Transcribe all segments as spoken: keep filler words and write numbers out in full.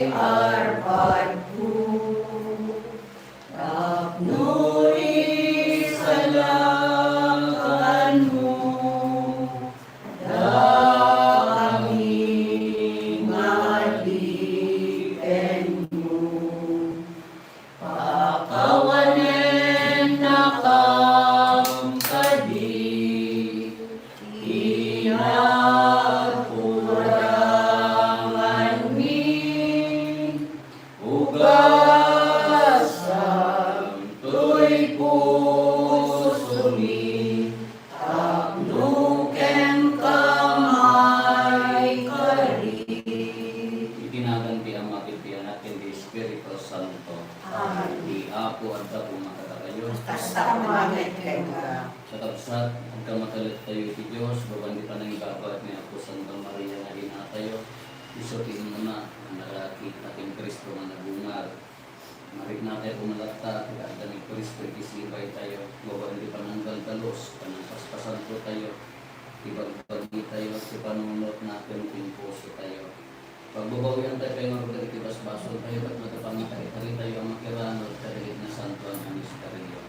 arpadko, tapno isalakanmo dakami nga adipenmo. Pakawanennakam kadi ti nakuranganmi, ugasam toy pusomi, tapno kenka maikari. Iti nagan ti Ama, ken ti Anak, ken ti Espiritu Santo. Amen. Ti Apo adda koma kadakayo. Kasta koma met kenka. Kakabsat, agkamataleptayo iti Dios, babaen ti panangibabad ni Apo Santa Maria nga inatayo. Isu ti immuna nga naraki, ken Cristo nga nagungar. Mariknatayo koma latta, ti adda ni Cristo iti sibaytayo, babaen ti panangdaldalus, panangpaspasantotayo, ti bagbagitayo, ti panunotna ken ti impusotayo. Pagbabawiantayo pay ngarud dagiti basbasoltayo, tapno adda pannakaitaritayo a makiranod kadagiti nasantoan a misterio.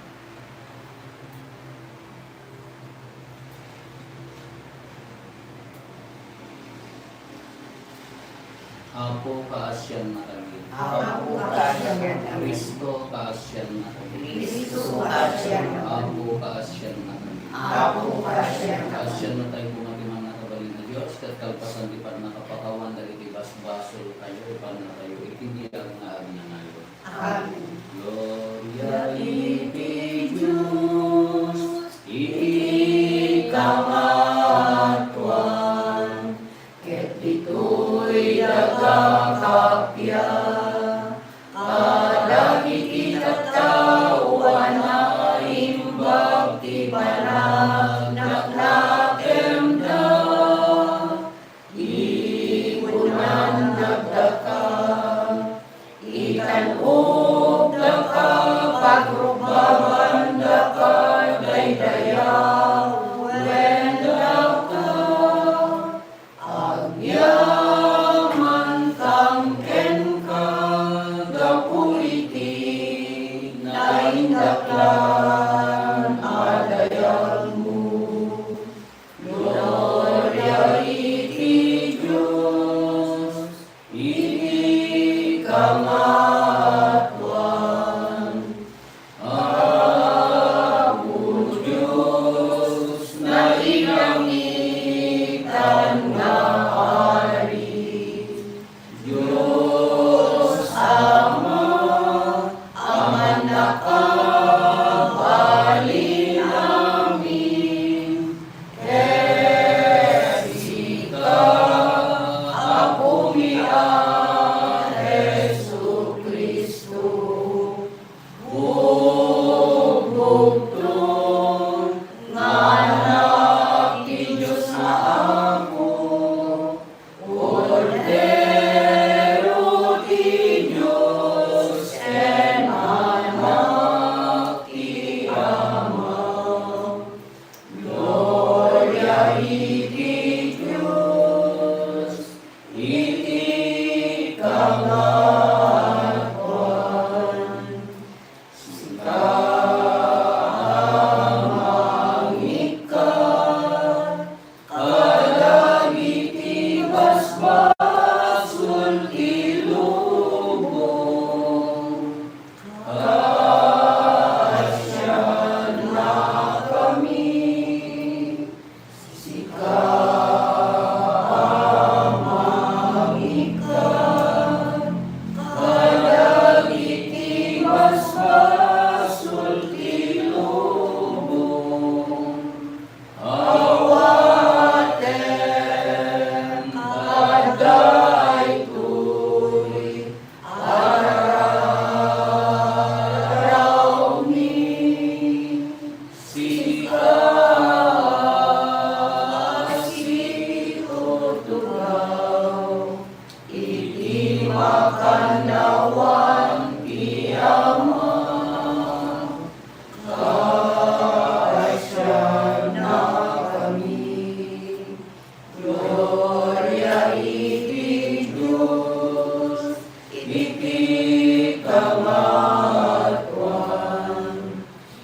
Apo, kaasiannakami. Apo, kaasiannakami. Cristo, kaasiannakami. Cristo, kaasiannakami. Apo, kaasiannakami. Apo, kaasiannakami. Kaasiannatayo koma ti mannakabalin a Dios, ket kalpasan ti pannakapakawan dagiti basbasoltayo, ipannatayo iti biag nga agnanayon. Amen. Gloria iti Dios iti kangatoan, ket ditoy daga kappia kadagiti tattao a naimbag ti panagnaklakemda. Ipunan nagdaka, itan-obdaka, pagrugbabandaka, daydayaw, wen daka. Agyamankan kenka, gapu iti naindaklan a dayagmo. Gloria iti Dios iti kangatoan. Apo Dios, nailangitan nga Ari. Dios Ama a mannakabalin amin, ket sika, Apomi a Jesu-Cristo, bugbugton nga Anak ti Dios nga Apo, Kordero ti Dios ken Anak ti Ama. Gloria iti Dios iti kangatoan. Sika a mangikkat kadagiti basbasol ti lubong, kaasiannakami. Sika a mangikkat kadagiti basbasol ti lubong, awatem kadaytoy a rararawmi. Sika a situtugaw iti makannawan ti Ama, kaasiannakami. Gloria iti Dios iti kangatoan.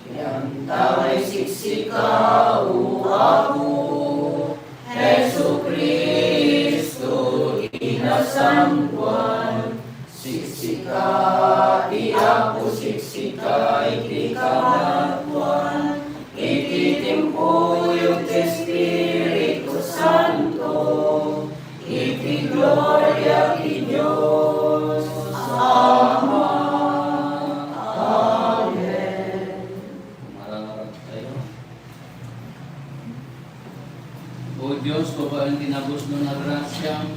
Ngem ta siksika, O Apo, Jesu-Cristo, ti nasantoan, siksika, ti Apo, siksika iti kangatoan, iti timpuyog ti Espiritu Santo, iti gloria ti Dios Ama. Amen. Mararag tayo. O Dios, babaen ti nabusnon a grasiam,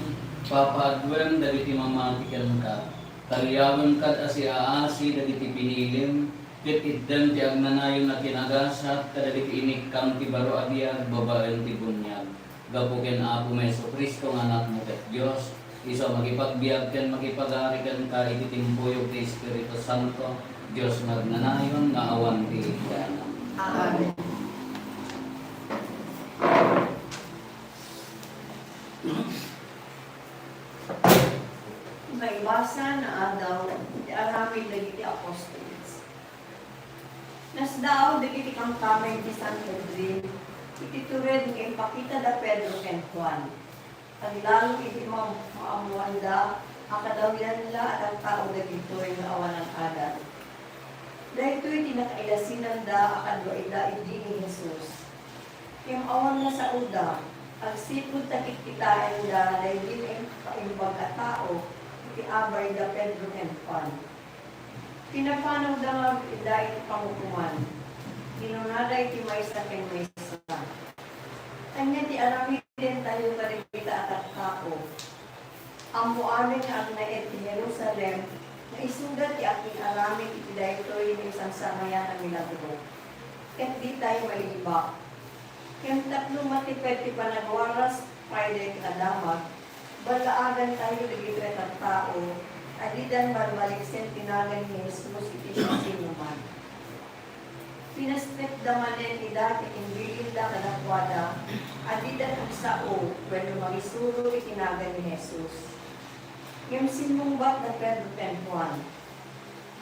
papaaduen dagiti mamati kenka. Taliawen kad a siaasi dagiti pinilim, ket itdem ti agnanayon a kinagasat kadagiti inikkam ti baro a biag babaen ti buniag. Gapu ken Apomi Jesu-Cristo nga Anakmo ket Dios, isu a makipagbiag ken makipagari kenka iti timpuyog ti Espiritu Santo, Dios nga agnanayon nga awan ti ikkanam. Amen. Maibasa nga adaw ti aramid dagiti apostoles. Nasdaaw dagiti kamkameng ti Sanhedrin iti tured nga impakita da Pedro ken Juan. Aglalo idi maam-, maammoanda a kadawyanla a tattao dagitoy nga awan ad-adat. Daytoy ti nakailasinanda a kadua ida idi ni Jesus. Ngem awan nasaoda, agsipud ta kitkitaenda daydi naimbag a tao iti abay da Pedro ken Juan. Pinapanawda nga agdayda iti pangukoman. Kinunada iti maysa ken maysa, "Ania ti aramidentayo kadagita a tattao? Ammo amin nga agnaed ti Jerusalem nga isuda ti akin-aramid iti daytoy naisangsangayan a milagro, ket ditayo mailibak. Ngem tapno matiped ti panagwaras pay dayta a damag, ballaagantayo dagitoy a tattao a didan balbaliksen ti nagan ni Jesus iti siasinoman." Pinastepda manen ida ket imbilinda kadakuada a didan agsao wenno mangisuro iti nagan ni Jesus. Ngem simmungbat da Pedro ken Juan,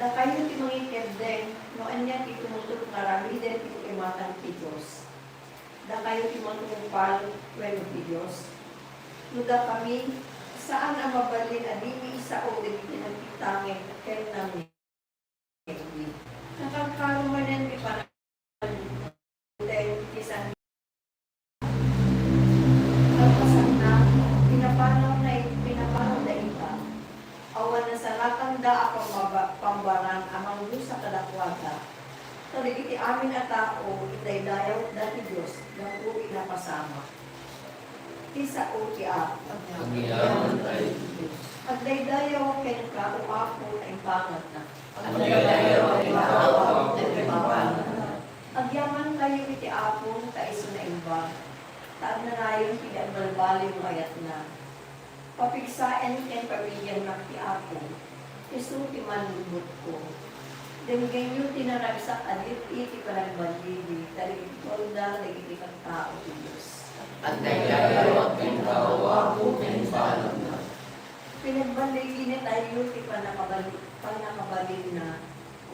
"Dakayo ti mangikeddeng no ania ti tumutop nga aramiden iti imatang ti Dios. Dakayo ti matungpal wenno ti Dios. No dakami, saan a mabalin a dimi isao dagiti nagtitangeg ken nangngegmi." Nakarkaro manen ti panagdeng ti San Kalpasanna, pinapanawna it-, pinapanawda ita. Awan nasarakanda a pambaba-, pambarang a mangdusa kadakuada. Ta dagiti amin a tao, indaydayawda ti Dios gapu iti napasamak. Ti sao ti Apo. Agyaman tayo. Agdaydayawak kenka, O Apo, ta impanganna. Agdaydayawak kenka, O Apo, ta impanganna. Agyamantayo iti Apo, ta isu naimbag. Ta agnanayon ti agbalbaliw nga ayatna. Papigsaen ken pamiliannak ti Apo, isu ti mannubbotko. Denggenyo ti naragsak a dit-i ti panagballigi, ta dagiti tolda dagiti tattao ti Dios. Agdaydayawak kenka, O Apo, ken banagna. Pinagballiginatayo ti pannakabal-, pannakabalinna.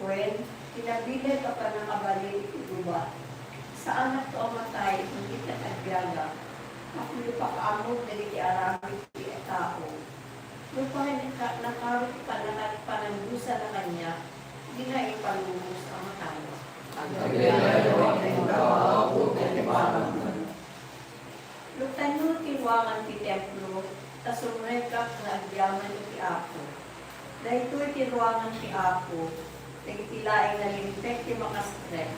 Wen, ti nabileg a pannakabalin iti gubat. Saanakto a matay, no dinak agbiagak. Tapno ipakaammok dagiti aramid ti tao. No pay naka-, nakaro ti pannaka-, panangdusana kaniak, dina ipalubos a matawak. Agdaydayaw kenka, O Apo, ken banagna. Luktanyo ti ruangan ti templo, ta sumrekak nga agyaman iti Apo. Daytoy ti ruangan ti Apo, dagiti laeng nalimpek ti makasrek.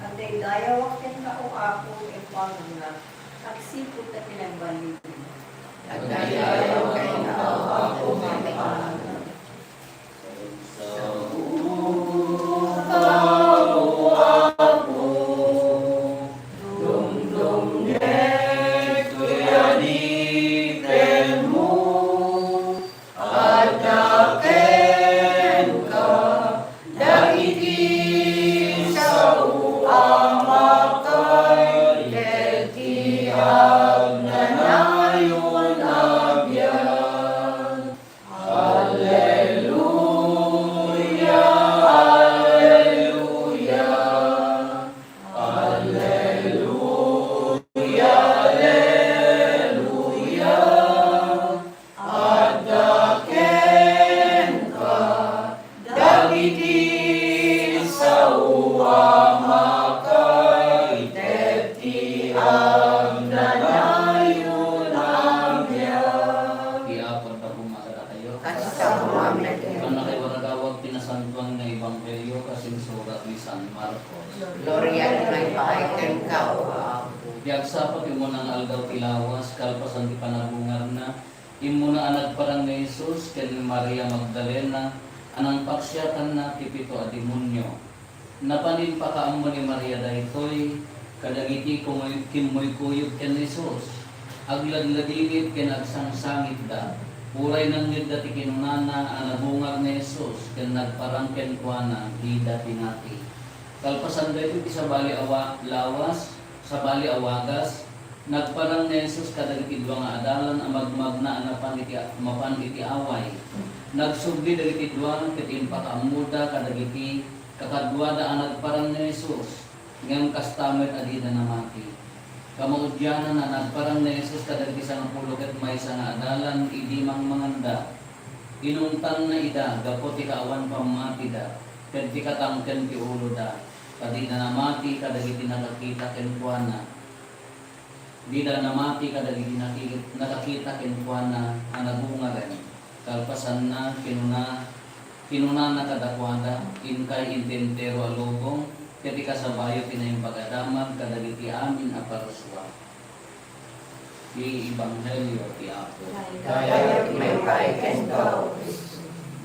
Agdaydayawak kenka, O Apo, ken banagna, agsipud ta pinagballigim. Agdaydayawak kenka, O Apo, ken banagna. Amen. Ken nakaiwaragawag ti nasantoan nga ebanghelio kas insurat ni San Marcos. Gloria iti maipaay kenka, O Apo. Ti agsapa ti umuna nga aldaw ti lawas, kalpasan ti panabungarna, immuna a nagparang ni Jesus ken Maria Magdalena a nangpaksiatanna ti pito a demonio. Napan impakaammo ni Maria daytoy kadagiti kumuy-, kimmuykuyog ken ni Jesus. Agladladingit ken agsangsangitda. Uray nangngegda ti kinunana a nabungar ni Jesus ken nagparang kenkuana, dida pinati. Kalpasan daytoy ti sabali a wa-, lawas, sabali a wagas, nagparang ni Jesus kadagiti dua nga adalan a magmagna a napan iti, mapan iti away. Nagsubli dagiti dua ket impakaammoda kadagiti kakaduada a nagparang ni Jesus, ngem kasta met a dida namati. Kamaudiananna, nagparang ni Jesus kadagiti sangapulo ket maysa nga adalan idi mangmanganda. Inungtanna ida gapu ti kaawan pammatida ken ti katangken ti uloda, ta dida namati kadagiti nakakita kenkuana. Dida namati kadagiti naki-, nakakita kenkuana a nabungaren. Kalpasanna, kinuna, kinunana kadakuada, "Inkay iti entero a lubong, ket ikasabayo ti Naimbag a Damag kadagiti amin a parsua." Ti Ebanghelio ti Apo. Kayat maipaay kenka.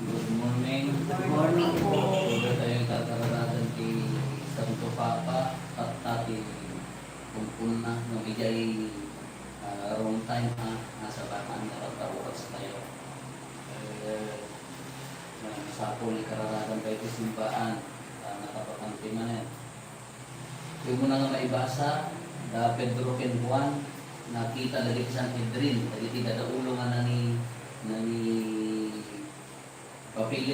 Good morning. Good morning po. Puro tayo tatararagan ti Santo Papa, tatta ti pumpunna, no, idiay, ah, wrong time, ha, nasa bataan nga pagkabukas tayo. Eh, ah, masapul nga kararagan tayo ti simbaan, ah, nakapakanti manen. Iti umuna nga maibasa, da Pedro ken Juan, nakita dagiti Sanhedrin, dagiti dadaulo nga nani-, nangipapilit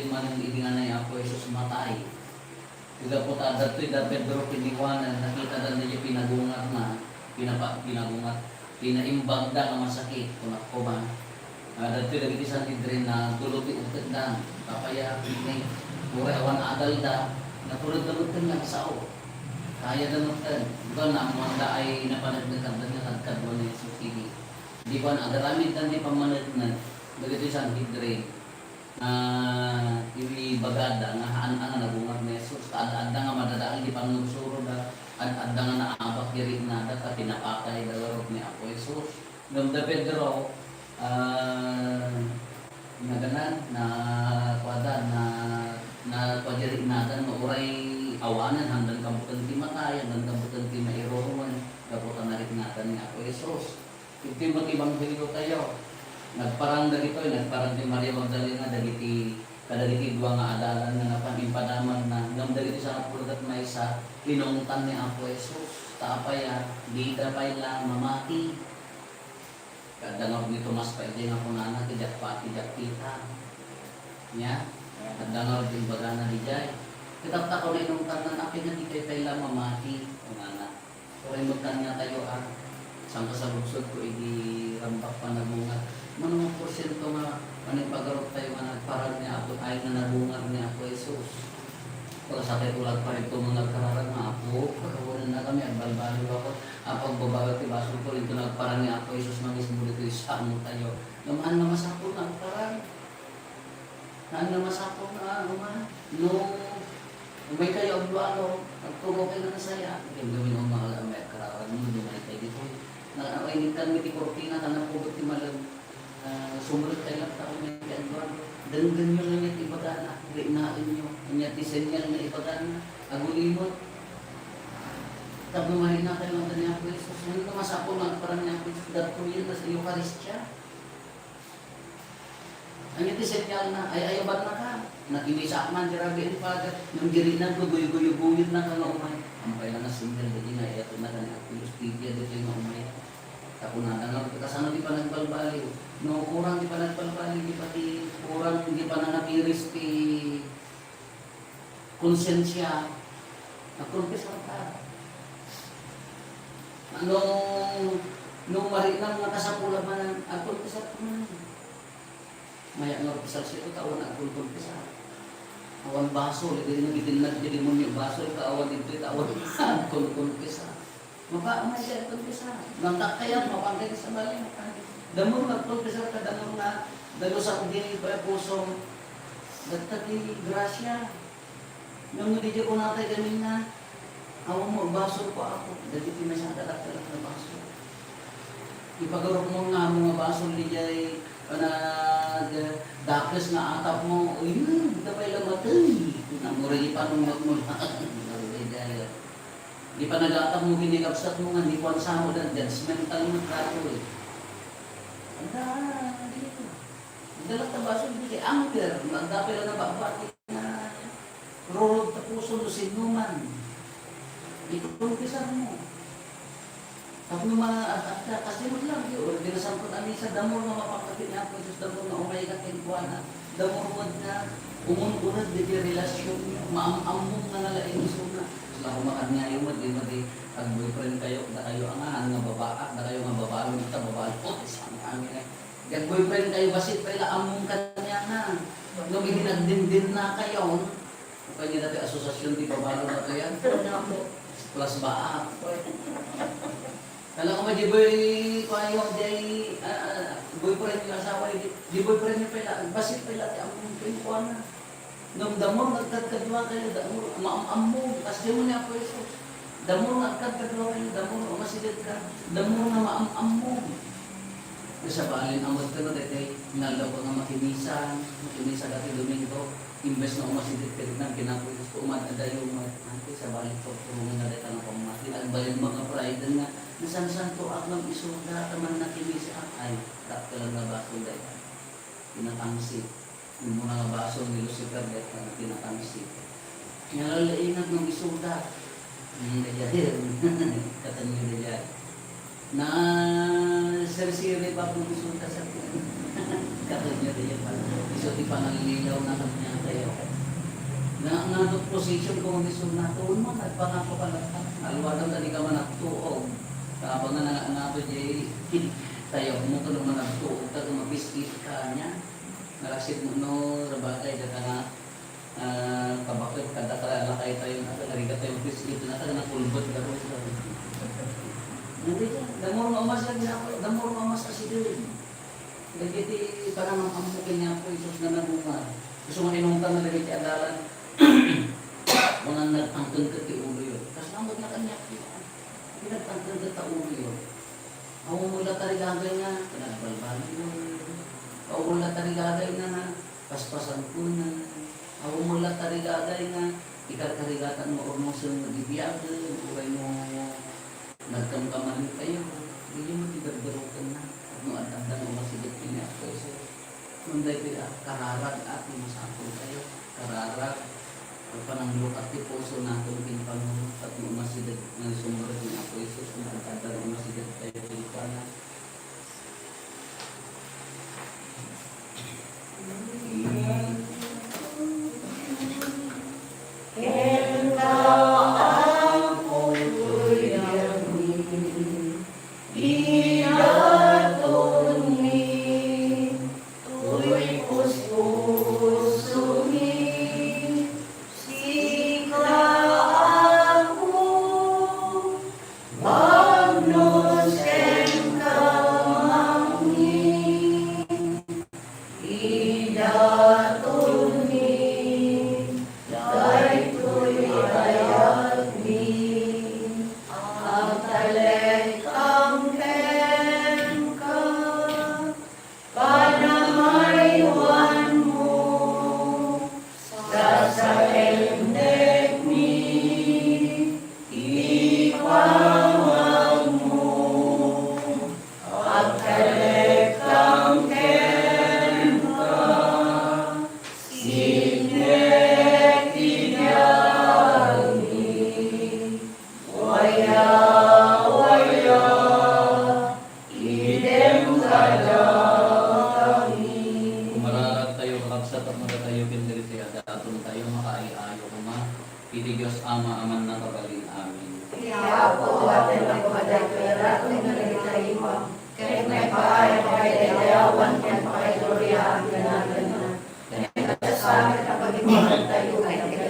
manen idi nga ni Apo Jesus matay. Ket gapu ta adda daytoy da Pedro ken ni Juan, nakita da daydiay pinagungarna, pinapa-, pinagungar, pinaimbagda nga masakit, kunak koma. Ah, dagitoy dagiti Sanhedrin, nagulo ti uketda. Apay a, ni, uray awan adalda, naturedda met nga agsao. Kayada met ken. Di ba, naammoanda ay napaneknek kadda nga kadkadua ni Jesus idi. Di ba, agaramidda ti pammaneknek dagiti Sanhedrin. Ah, ibagada nga haan-, haan nga nabungar ni Jesus. Ta ad-adda nga madadael ti pannursuroda, ad-adda nga naabak ti riknada, ta pinapatayda ngarud ni Apo Jesus. Ngem da Pedro, ah, naganan, na, kuada, na, na, kuada, riknada, no, uray awanen, handan kabuteng ti matay, handan kabuteng ti mairurumen, gapu ta nariknada ni Apo Jesus. Iti met ebanghelio tayo, nagparang dagitoy, nagparang ti Maria Magdalena dagiti, kadagiti dua nga adalan nga napan impadamagna, ngem dagiti sangapulo ket maysa, inungtan ni Apo Jesus, ta apay a, dida pay la mamati. Adda ngarud ni Tomas pay idiay nga kunana, "Ti diak pa, ti diak kita." Nia, adda ngarud imbagana idiay. Ket apay a kunana, inungtanna, "Apay nga dikay pay la mamati?" kunana. Uray met kaniatayo a, saan ka sa lungsod ko idi rambak panabungar. Mano nga porsiento nga panagpagaruptayo nga nagparang ni Apo, ay, nga nabungar ni Apo Jesus? Wala sa tayo tulad pa rin ito nga nagkararag nga, "Apo, pagawanan na kami, agbalbaliw ako. Apo, agbabaga ti basol ko, ito nagparang ni Apo Jesus, mangismo dito, isamo tayo." Naman nga masapul nga agparang. Haan nga masapul nga, ano nga, no, umay kayo agdualo, agturo kayo nga nasaya. Gawin mo mga lamay, kararag mo, dumay kayo dito. Na, ay, nagtan mo ti kurtina, ta napubot ti malem. Ah, sumrek kayo lang, ta umay kayo agdualo. Denggen nyo nga niya ti ibagana, riknaen nyo, nga niya ti senyal nga ibagana, agulimot. Tapno marikna kayo nga ni Apo Jesus. Ngem no masapul nga agparang ni Apo Jesus, datto yan, tas Eukaristia. Ania ti senyalna? Ay, ayabannaka. Nakimisakman ti rabii ni Father. Ngem di riknam, guyguy-guyguyen naka nga umay. Ampay la nga senyal dagiti nga ayatennaka ni Apo Dios, ditoy nga umay. Ta kunada nga, kasano ti panagbalbaliw? No, kurang ti panagbalbaliw, di pati kurang ti panangapiris ti konsensia, nagkonfesar ka. Ano, no mariknam nga kasapulan man, nagkonfesar ka man. Maya nga official sito, ta awan agkonkonfesar. Awan basol, di na gitinag ti demonio basol, ta awan dito, ta awan agkonkonfesar. Mapa-, mapa-, agkonfesar. Nang takkayan, mapangkay sa bali, mapangkay. Damon nga agkonfesar ka, damon nga dalusak ti pusom, dagta ti grasia. Ngem no diay kunatay kanina, "Awan mo, basol ko, Apo." Dagiti maysa a dakkel nga basol. Ipagarupmo nga amo nga basol diay, ana, da-, dakes nga atapmo, "Uy, dita pay la matey." Namura di panunotmo. Di panagatapmo ken ni kabsatmo nga ni kuan sa amo, dan judgmental met datoy. Anda, dito. Dalak ta basol, di kay anger, no adda pay la nababati nga rurod ta puso no sinno man. Ikonfesar mo. Tapno ma-, at, at, at, kasi mo lang, di, or di nasangkot a misa, the more nga mapakpati ni Apo Jesus, the more nga umay ka kenkuana, the more mo nga umun-uneg di relasyon niyo, maam-ammom nga nalaing isuna. Sila kumakan nga yung, di, di, ag-boyfriend kayo, da kayo angahan nga babaak, da kayo nga babalon, ita babalon, sa amin eh. Diak boyfriend kayo, bassit pay la ammom kaniana. No, idi nagdindin na kayo, kanya dati asosasyon ti babalon na to yan. Plus ba? Kala ko, di boy, kuan yung, di, ah, ah, boyfriend yung asawa, di, di boyfriend yung pala, bassit pay la ti ammom, kuana. Ngem the more nga agkadkadua kayo, the more maam-ammom. Kasdiay ni Apo Jesus. The more nga agkadkadua kayo, the more nga umasideg ka, the more nga maam-ammom. Sabali, ammom ta no, daytoy, naldaw ka nga makimisa, makimisa dati Domingo, imbes nga umasideg ka rin, ken Apo Jesus, umad-adayo met, ante, sabali, pagpurungan na dayta nga pamati, agbalin mga pride nga, nasansantoak nga isuda, ta man nakimisa, ay, dakkel nga basol dayta. Pinatangsit. Umuna nga basol ni Lucifer, dayta nga pinatangsit. Nalalaingan no isuda. Hmm, daydiay. Katanyo daydiay. Na sirsiri pa kung isuda sa katanyo daydiay pala. Isu ti pananglilaw na kanya tayo. Na, nga no position kung isuda, tuon mo, nagpangako ka lang. Alwadan ka di ka man nagtuog. Tabang nga nga to, jay, tayo mo ka naman nagtuog, ka, kung mapiskit ka niya. Narasidmo no, sabagay, data nga, ah, kabaket, kadata lakay tayo, nata, narigat tayo, please, ito, nata, nakulbot, garo, garo. Hindi ka, the more nga umas ka, ginagawa, the more nga umas ka, sige. Dagiti panangamammo ken ni Apo Jesus nga nagungar. Isu nga inungtan na dagiti adalan, kunana, nagtangtengket ti uloyo. Kas lamot nga kaniak, di nagtangtengket ta uloyo. Awan mo la tarigagay nga, pinagbalbaliw. Awan mo la tarigagay nga, nga, paspasan ko na. Awan mo la tarigagay nga, ikarkarigatan mo ormosen nga bibiyagen, uray mo nagkamkamali kayo. Hindi mo ti berberukan na. At no, at, at, at, Nung daytoy a, kararag a ti masapultayo, kararag, pananglukat ti puso naton ken Panginoon, tapno umasideg nga sumrek ni Apo Jesus, nga agkaddan umasideg tayo kenkuana. Kenka, Apo, tuyakmi. Idatonmi, toy puspusomi, sika, Apo, bagnos kenka mangngeg. Idatonmi daytoy ayatmi, agtalekam kenka, panamaywanmo, sasaendekmi ti pamagmo. Agtalekam kenka, sitnek ti biagmi. Waya, waya, idem kadakami. Kumararag tayo, kakabsat, tapno datayo ken dagiti adaton tayo, makaay-ayo koma. Iti Dios Ama a mannakabalin. Amen. Iti Apo, awaten nga kumadagkayaraten nga nagitayuam, ket maipaayam a pakaidayawan ken pakaigloria ti naganna. Ken kastamit a pagimbagan tayo, ket iti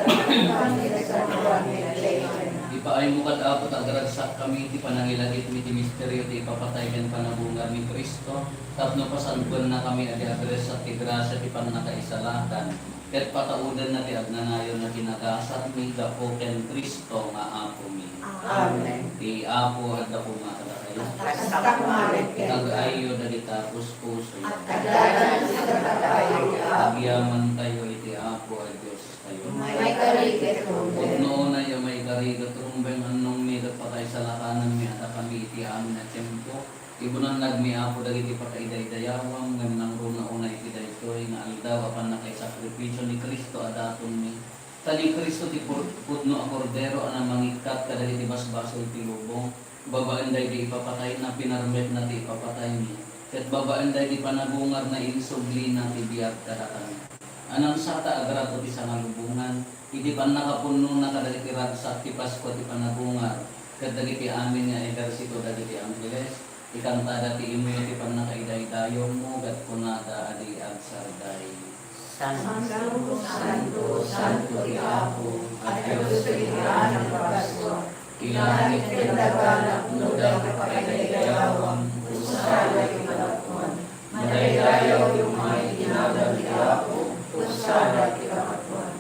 kasantoan ti Dios. Amen. Ipa Ipaaymo kad, Apo, ta agragsakkami iti panangilagipmi ti misterio ti ipapatay ken panabungar ni Cristo, tapno pasantuennakami a di agressa ti grasia ti pannakaisalakan, ket pataudenna ti agnanayon a kinagasatmi gapu ken Cristo nga Apomi. Amen. Ti Apo adda koma kadakayo. Kasta met ken. Ag-ayyo dagita puspusoyo. Adda iti puspusoyo. Agyamantayo iti Apo a Diostayo. Maikari ket rumbeng. Pudno unay a maikari ket rumbeng, annongmi ket pakaisalakananmi a dakami iti amin a tiempo. Ibunannagmi, Apo, dagiti pakaidaydayawam, ngem nangruna unay iti daytoy nga aldaw a pannakaisakripisio ni Cristo a datonmi. Ta ni Cristo ti pur-, pudno a Kordero a namangikkat kadagiti basbasol ti lubong. Babaen daydi ipapatayna, pinarmekna ti ipapataymi, ket babaen daydi panabungarna, insublina ti biag kadakami. Anam sata a grado ti sangalubongan, iti pannakapunnona kadagiti ragsak ti Paskua ti panabungar, ket dagiti amin nga ehersito dagiti angheles, ikantada ti inyo ti pannakaidaydayawmo, ket kunada a di agsarday. Santo, santo, santo ti Apo, a Dios ti Reyna ti Paskua. Ti langit ken daga napnona ti pakaidayawam, hosana iti kapatwan. Madaydayaw ti umay iti nagan ti Apo, hosana iti kapatwan.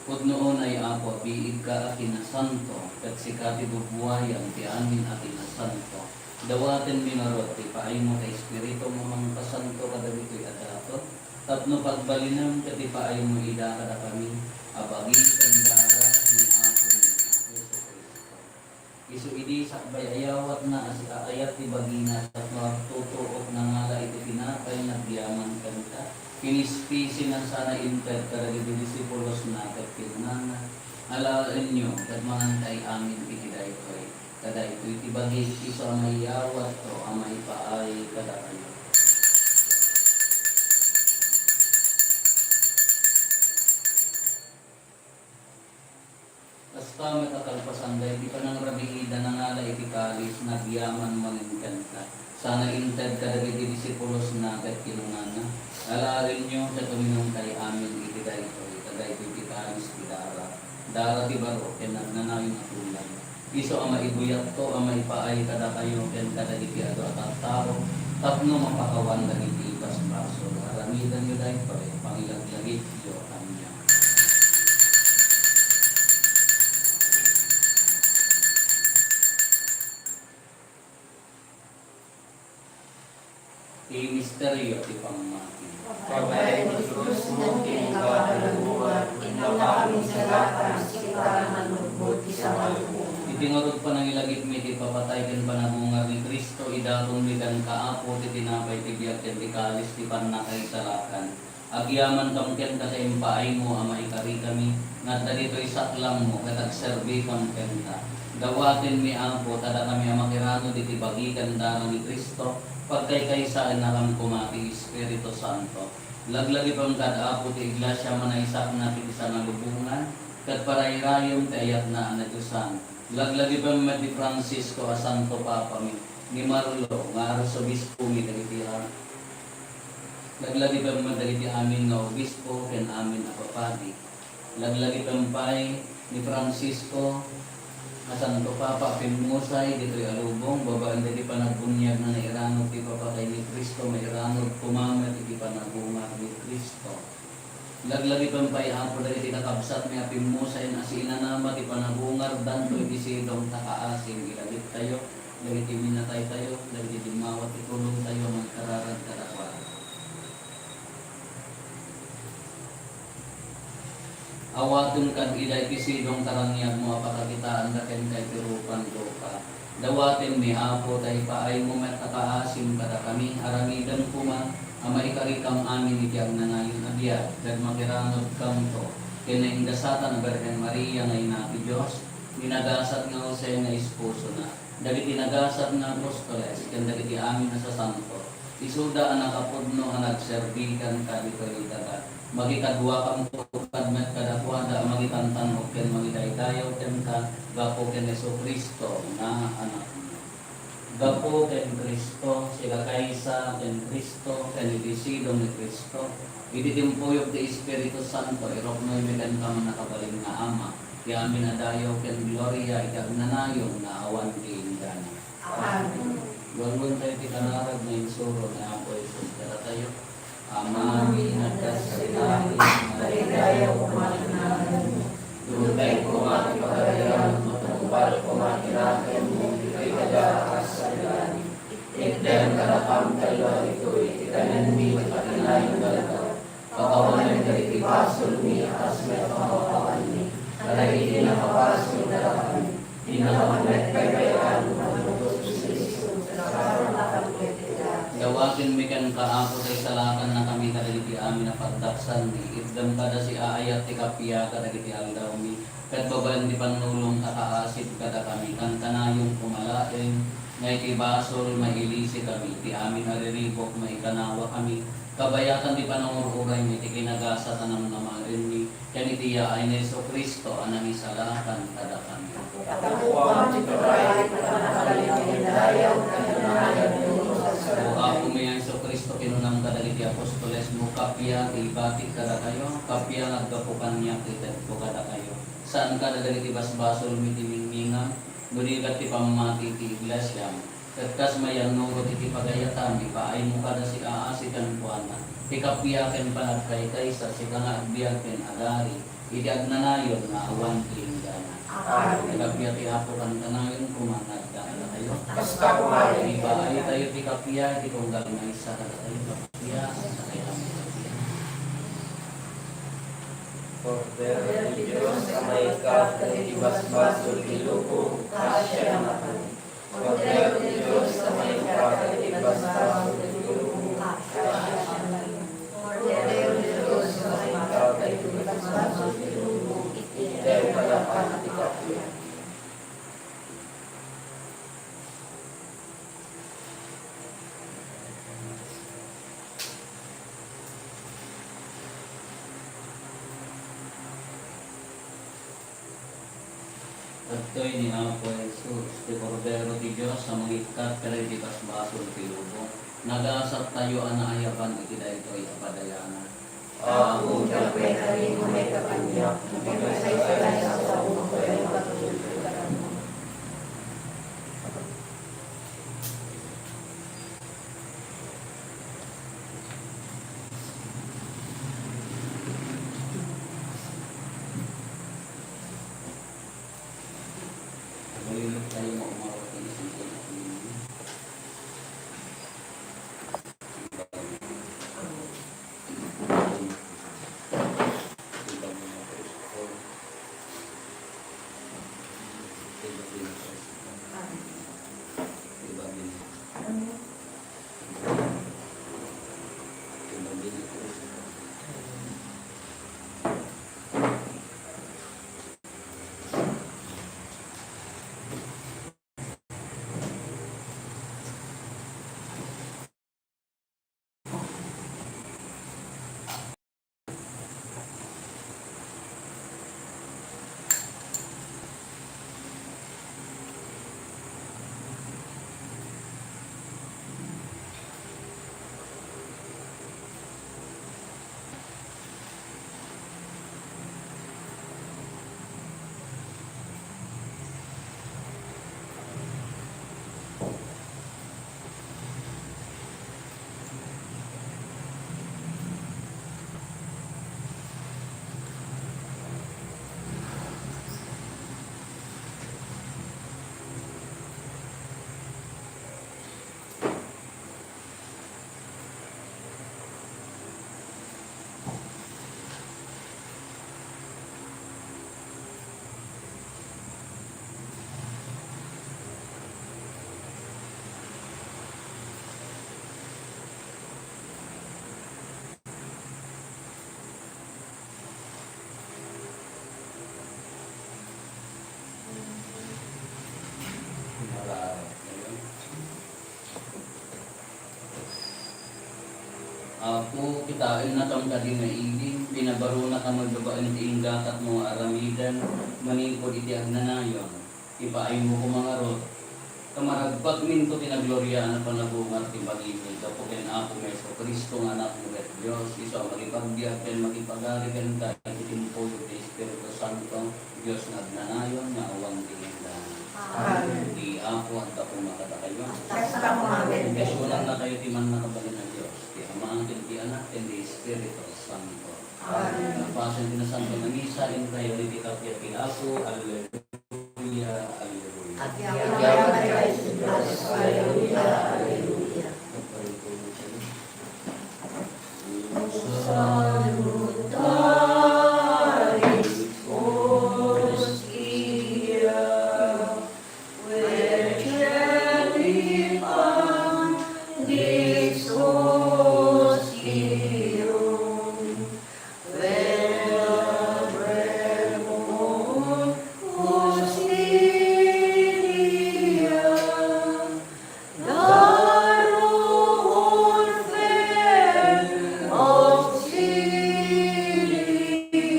Pudno unay, Apo, a biigka a kinasanto, ket sika ti bubuayan ti amin a kinasanto. Dawatenmi ngarud ti paaymo nga Espiritu nga mangpasanto kadagitoy a daton, tapno pagbalinem ket ipaaymo ida kadakami a bagi ken dara ni Apomi a Jesu-Cristo. Isu idi sakbay a yawatna a siaayat ti bagina tapno agtutuok, nangala iti tinapay, nagyaman kenka, kinispisina sana inted kadagiti disipulosna ket kinunana, Alaenyo ket mangankay amin iti daytoy. Ta daytoy ti bagik, isu a maiyawatko a maipaay kadakayo. Kasta met a kalpasan daydi panangrabiida, nangala iti kalis, nagyaman manen kenka. Sana inted kadagiti disipulosna ket kinunana, Alaenyo ket uminumkay amin iti daytoy, ta daytoy ti kalis ti dara, dara ti baro ken agnanayon a tulag. Isu a maibuyatko a maipaay kadakayo ken kadagiti adu a tattao, tapno mapakawan dagiti basbasol. Aramidenyo daytoy, pangilaglagipyo kaniak. Ti misterio ti pammati. Pagbain ti krusmo ken kababalguan, ket nakapinsalatan sika nga nugbot ti sangalubongan. Iti ngarud panangilagipmi ti ipapatay ken panabungar ni Cristo, idatonmi kenka, Apo, ti tinapay ti biag ken ti kalis ti pannakaisalakan. Agyamankam kenka ta impaaymo a maikarikami, nga adda ditoy saklammo ket agserbikam kenka. Dawatenmi, Apo, ta dakami a makiranod iti bagi ken dara ni Cristo, pagkaykaysaennakam koma ti Espiritu Santo. Laglagipem kad, Apo, ti iglesia a manaysaknak iti sangalubongan, ket parayrayem ti ayatna a nadiosan. Laglagipem met ni Francisco a Santo Papami, ni Marlo nga Arsobispomi dagiti a-, laglagipem met dagiti amin nga obispo ken amin a papadi. Laglagipem pay ni Francisco a Santo Papa a pimmusay ditoy a lubong, babaen dagiti panagbunyag nga nairanod ti ipapatay ni Cristo, mairanod koma met iti panabungar ni Cristo. Laglagipem pay, Apo, dagiti kakabsatmi a pimmusay a siinanama ti panabungardanto iti sidong ta kaasim. Ilagiptayo dagiti minataytayo, dagiti dimmawat ti tulongtayo a mangkararag kadakuada. Awaten kad ida iti sidong ta raniagmo a pakakitaanda kenka iti rupan lupa. Dawatenmi, Apo, ta ipaaymo met a kaasim kadakami, aramidem koma a maikarikam amin iti agnanayon a biag, ket makiranodkamto ken naingasatan a Birhen Maria nga Ina ti Dios, ni nagasat nga Jose nga esposona, dagiti nagasat nga apostoles, ken dagiti amin a sasanto, isuda a nakapudno a nagserbi kenka ditoy daga. Makikaduakamto kad met kadakuada a mangitantan-ok ken mangidaydayaw kenka gapu ken Jesu-Cristo nga Anakmo. Gapu ken Cristo, sikakaysa ken Cristo, ken iti sidong ni Cristo, iti timpuyog ti Espiritu Santo, iruknoymi kenka, mannakabalin nga Ama, amin a dayaw ken gloria iti agnanayon nga awan ti inggana. Amen. Luanluantayo ti kararag nga insuro ni Apo Jesus kadatayo. Amami nga adda sadi langit, maidayaw koma ti naganmo. Dumteng koma ti pagarian, matungpal koma ti nakemmo, ditoy daga a kas sadi langit. Itdem kadakam daytoy ti kanenmi iti kinayon nga aldaw. Pakawanem dagiti basolmi a kas met pakawanem kadagiti nakabasol kadakami. Dina awan met baybay-an no mannugot ti Cristo, kasarulakam ket ita. Dawakenmi kenka, Apo, ta isalakannakami kadagiti amin a pagdaksanmi. Itdem kadasi a ayat ti kappia kadagiti aldawmi, ket babaen ti pannulongka a kaasib kadakami, kantanayon koma laeng nga iti basol, mailisikami, iti amin a riribuk, maikanawakami, kabayatan ti panangur-uraymi, iti kinagasat a namnamaenmi, ken iti yaay ni Jesu-Cristo a nangisalakan kadakami. Tappuam ti turay, pannakabalin ken dayaw, ken naganmo. O Apomi a Jesu-Cristo, kinunam kadagiti apostolesmo, kappia ti ibatik kadakayo, kappia nga aggapu kaniak ti tedko kadakayo. Saanka dagiti basbasolmi ti ningninga, no di ket ti pammati ti iglesiam. Ket kas mayannurot iti pagayatam, ipaaymo kadasi a asi kenkuana ti kappia ken panagkaykaysa, sika nga agbiag ken agari iti agnanayon nga awan ti inggana. Amen. Ti kappia ti Apo kantanayon koma nga adda kadakayo. Kasta koma. Ipaaytayo ti kappia iti tunggal maysa kadatayo. Kappia, kasta kayo. Kappia. Kordero ti Dios a maikkat dagiti basbasol ti lubong, kaasiam. Kordero ti Dios a maikkat dagiti basbasol ti lubong, kaasiam. Kordero ti Dios a maikkat dagiti basbasol ti lubong, itdem kadakami ti kappia. Adtoy ni Apo Jesus, ti Kordero ti Dios a mangikkat kadagiti basbasol ti lubong. Nagasattayo a naayaban iti daytoy a padayanan. Apo, diak maikarin nga maikkan kaniak, no pagsaysayasam a umakuyaw nga agtultol kadakami. Mabalin tayo nga umawat ng isang pagkakamali. Apo, kitaennakam kadi nga ili, pinabarunakam met babaen ti inggatatmo nga aramiden manipud iti agnanayon. Ipaaymo koma ngarud, ta maragpagminto ti nagloriaan a panabunga ti bagimi gapu ken Apomi Jesu-Cristo nga Anakmo ket Dios, isu a makipagbiag ken makipagari kenka iti timpuyog ti Espiritu Santo, Dios nga Amen. Isulannakayo ti mannakabalin a Dios, ti Ama, ken ti Anak, ken ti Espiritu Santo. Amen. Pasen ti Nasanto nga Misa, intayo iti kappia ti Apo. Alleluia, alleluia. Agyaman dayta ti Dios. Alleluia, alleluia. Salutaris Hostia, Virgini Pandis Hostium, Veneremur Hostilia, Darum Orpheum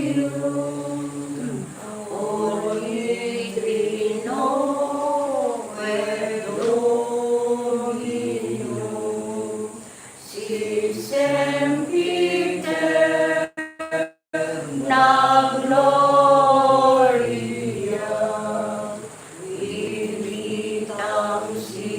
Auxilium, Olite Novae Domino, si Saint Peter nagloria, imitam si